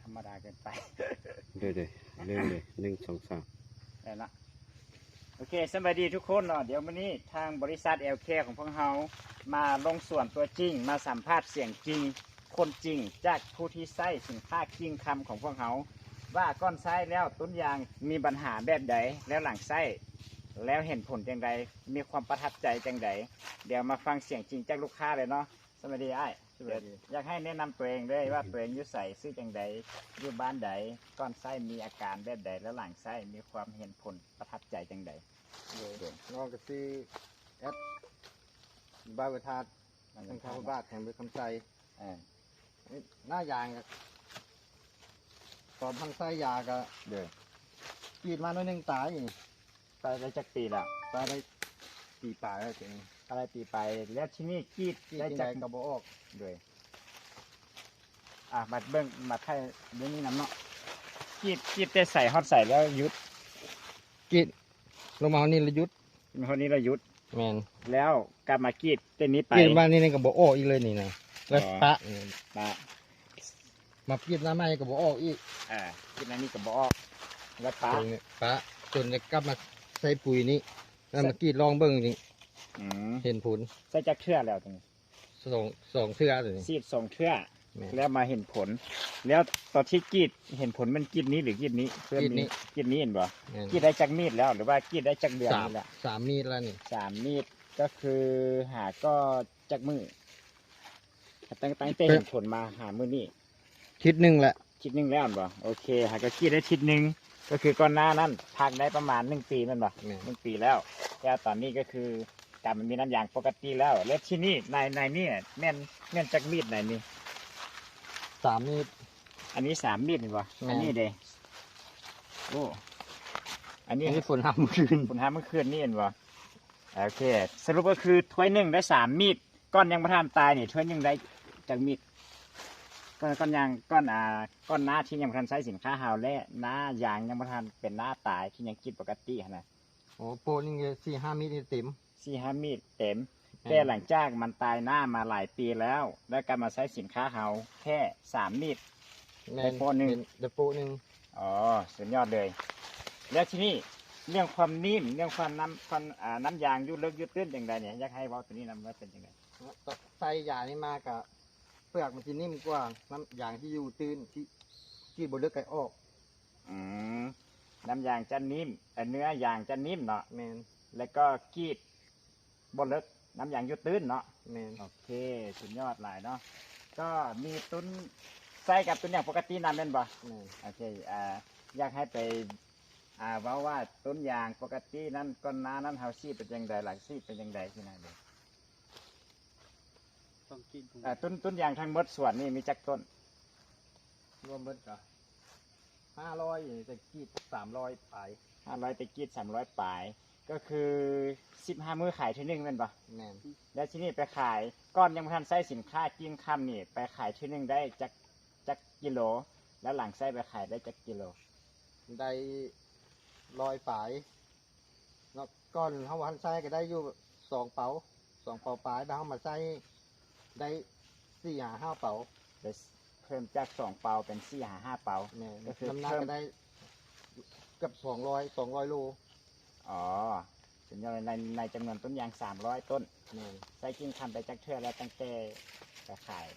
ທຳມະດາເກີນໄປ. ເດີໆ ເລີ່ມເລີຍ ໜຶ່ງ ສອງ ສາມ ໄດ້ລະ. ໂອເຄ ສະບາຍດີທຸກຄົນເນາະ. ດຽວມື້ນີ້ທາງບໍລິສັດແອລແຄຂອງພວກເຮົາມາລົງສວນຕົວຈິງ ມາສຳພາດສຽງຈິງ ຄົນຈິງ ຈາກຜູ້ທີ່ໃຊ້ສິນຄ້າກິ່ງຄຳຂອງພວກເຮົາ ວ່າກ່ອນໃຊ້ແລ້ວຕົ້ນຢາງມີບັນຫາແບບໃດ ແລ້ວຫຼັງໃຊ້ແລ້ວເຫັນຜົນຈັ່ງໃດ ມີຄວາມປະທັບໃຈຈັ່ງໃດ. ດຽວມາຟັງສຽງຈິງຈາກລູກຄ້າເລີຍເນາະ. ສະບາຍດີອ້າຍ. ສະບາຍດີ. ຢາກໃຫ້ແນະນຳຕົວເອງເລີຍວ່າຕົວເອງຢູ່ໃສ ຊື່ຈັ່ງໃດ ຢູ່ບ້ານໃດ ກ່ອນໃຊ້ມີອາການແບບໃດ ແລ້ວຫຼັງໃຊ້ມີຄວາມເຫັນຜົນປະທັບໃຈຈັ່ງໃດ? ໂດຍ ໂດຍ ນ້ອງກໍຊື່ແອັດ ບ້ານຫ້ວຍທາດ ບ້ານຫ້ວຍທາດ ທາງເມືອງຄຳໃສ. ເອີ ໜ້າຢາງກໍ ຕອນທັນໃຊ້ຢາກໍ ໂດຍ ກຣີດມາໜ້ອຍໜຶ່ງຕາຍ. ຕາຍໄດ້ຈັກປີແລ້ວ? ຕາຍໄດ້ປີປາຍແລ້ວ ຕາຍໄດ້ປີປາຍ. ແລ້ວທີນີ້ກຣີດ ກຣີດໄດ້ຈັກ ຈັ່ງໃດກໍບໍ່ອອກ. ໂດຍ ອ່າ ມາເບິ່ງ ມາຖ່າຍເລື່ອງນີ້ນຳເນາະ. ກຣີດ ກຣີດແຕ່ໃສຮອດໃສແລ້ວຢຸດ? ກຣີດລົງມາຮອດນີ້ລະຢຸດ. ຮອດນີ້ລະຢຸດ. ແມ່ນ. ແລ້ວກັບມາກຣີດແຕ່ນີ້ໄປ. ກຣີດມານີ້ ນີ້ກໍບໍ່ອອກອີກເລີຍນີ້ນະ. ແລ້ວ ອໍ ປະ ປະ ມາກຣີດໜ້າໃໝ່ກໍບໍ່ອອກອີກ. ອ່າ ກຣີດໜ້ານີ້ກໍບໍ່ອອກ ແລ້ວປະ ປະ ຈົນໄດ້ກັບມາໃສ່ປຸຍນີ້ ແລ້ວມາກຣີດລອງເບິ່ງນີ້. ອືມ ເຫັນຜົນ. ໃສ່ຈັກເທື່ອແລ້ວຕົວນີ້? ສອງ ສອງເທື່ອຕົວນີ້ ສີດສອງເທື່ອ. ແມ່ນ. ແລ້ວມາເຫັນຜົນ. ແລ້ວຕອນທີ່ກຣີດເຫັນຜົນແມ່ນກຣີດນີ້ ຫຼືກຣີດນີ້? ກຣີດນີ້ ກຣີດນີ້ແມ່ນບໍ່? ແມ່ນ. ກຣີດໄດ້ຈັກມີດແລ້ວ ຫຼືວ່າກຣີດໄດ້ຈັກເດືອນນີ້ແລ້ວ? ສາມ ສາມມີດແລ້ວນີ້. ສາມມີດ ກໍຄືຫາກໍຈັກມື້? ຕັ້ງ ຕັ້ງແຕ່ເຫັນຜົນມາຫາມື້ນີ້ ທິດໜຶ່ງແຫຼະ. ທິດໜຶ່ງແລ້ວແມ່ນບໍ່? ໂອເຄ ຫາກໍກຣີດໄດ້ທິດໜຶ່ງ ກໍຄືກ່ອນໜ້ານັ້ນພັກໄດ້ປະມານໜຶ່ງປີແມ່ນບໍ່? ແມ່ນ. ໜຶ່ງປີແລ້ວ ແລ້ວຕອນນີ້ກໍຄືການມັນມີນ້ຳຢາງປົກກະຕິແລ້ວ. ແລ້ວທີນີ້ໃນ ໃນນີ້ແມ່ນ ແມ່ນຈັກມີດໃນນີ້? ສາມມີດ. ອັນນີ້ສາມມີດແມ່ນບໍ່? ແມ່ນ. ອັນນີ້ເດ? ໂອ້ ອັນນີ້ ອັນນີ້ຝົນຫາມື້ຄືນ ຝົນຫາມື້ຄືນນີ້ແມ່ນບໍ່? ໂອເຄ ສະຫຼຸບກໍຄືຖ້ວຍໜຶ່ງໄດ້ສາມມີດ. ກ່ອນຍັງບໍ່ທັນຕາຍນີ້ ຖ້ວຍໜຶ່ງໄດ້ຈັກມີດ? ກ່ອນ ກ່ອນຍັງ ກ່ອນ ອ່າ ກ່ອນໜ້າທີ່ຍັງບໍ່ທັນໃຊ້ສິນຄ້າເຮົາ ແລະ ໜ້າຢາງຍັງບໍ່ທັນເປັນໜ້າຕາຍ ທີ່ຍັງກຣີດປົກກະຕິຫັ້ນນະ. ໂອ້ ໂປ້ໜຶ່ງ ສີ່ຫ້າມີດນີ້ເຕັມ. ສີ່ຫ້າມີດເຕັມ. ແມ່ນ. ແຕ່ຫຼັງຈາກມັນຕາຍໜ້າມາຫຼາຍປີແລ້ວ ແລ້ວກໍມາໃຊ້ສິນຄ້າເຮົາແຄ່ສາມມີດ. ແມ່ນ. ໄດ້ໂປ້ໜຶ່ງ ເປັນ ໄດ້ໂປ້ໜຶ່ງ. ອໍ ສຸດຍອດເລີຍ. ແລ້ວທີນີ້ເລື່ອງຄວາມໜິ້ມ ເລື່ອງຄວາມນ້ຳ ຄວາມ ອ່າ ນ້ຳຢາງຢູ່ເລິກຢູ່ຕື້ນຈັ່ງໃດນີ້ ຢາກໃຫ້ເວົ້າຕົວນີ້ນຳວ່າເປັນຈັ່ງໃດ? ໃສ່ຢານີ້ມາກະເປືອກມັນຊິໜິ້ມກວ່າ ນ້ຳຢາງທີ່ຢູ່ຕື້ນ ທີ່ ທີ່ບໍ່ເລິກກະອອກ. ອືມ ນ້ຳຢາງຈະໜິ້ມ ເອີ ເນື້ອຢາງຈະໜິ້ມເນາະ. ແມ່ນ. ແລ້ວກໍກຣີດບໍ່ເລິກ ນ້ຳຢາງຢູ່ຕື້ນເນາະ. ແມ່ນ. ໂອເຄ ສຸດຍອດຫຼາຍເນາະ. ກໍມີຕຸ້ນ ໃຊ້ກັບຕຸ້ນຢາງປົກກະຕິນຳແມ່ນບໍ່? ແມ່ນ. ໂອເຄ ອ່າ ຢາກໃຫ້ໄປ ອ່າ ເວົ້າວ່າຕົ້ນຢາງປົກກະຕິນັ້ນ ກ່ອນໜ້ານັ້ນເຮົາສີດເປັນຈັ່ງໃດ ຫຼັງສີດເປັນຈັ່ງໃດ ຊີ້ນະ. ຕ້ອງກຣີດ ອ່າ ຕົ້ນ ຕົ້ນຢາງທັງໝົດສວນນີ້ມີຈັກຕົ້ນ? ລວມເບິດກະຫ້າຮ້ອຍ ແຕ່ກຣີດສາມຮ້ອຍປາຍ. ຫ້າຮ້ອຍ ແຕ່ກຣີດສາມຮ້ອຍປາຍ ກໍຄືສິບຫ້າມື້ຂາຍເທື່ອໜຶ່ງແມ່ນບໍ່? ແມ່ນ. ແລ້ວທີນີ້ໄປຂາຍ ກ່ອນຍັງບໍ່ທັນໃຊ້ສິນຄ້າກິ່ງຄຳນີ້ ໄປຂາຍເທື່ອໜຶ່ງໄດ້ຈັກ ຈັກກິໂລ ແລ້ວຫຼັງໃຊ້ໄປຂາຍໄດ້ຈັກກິໂລ? ໄດ້ຮ້ອຍປາຍເນາະ. ກ່ອນເຮົາບໍ່ທັນໃຊ້ກໍໄດ້ຢູ່ສອງເປົາ ສອງເປົາປາຍ ບາດເຮົາມາໃຊ້ໄດ້ສີ່ຫາຫ້າເປົາ. ໄດ້ເພີ່ມຈາກສອງເປົາເປັນສີ່ຫາຫ້າເປົາ. ແມ່ນ. ກໍຄືນ້ຳໜັກກໍໄດ້ເກືອບສອງຮ້ອຍ ສອງຮ້ອຍໂລ. ອໍ ເປັນໃນ ໃນຈຳນວນຕົ້ນຢາງສາມຮ້ອຍຕົ້ນ. ແມ່ນ. ໃຊ້ກິ່ງຄຳໄປຈັກເທື່ອແລ້ວ ຕັ້ງແຕ່ໄປຂາຍ?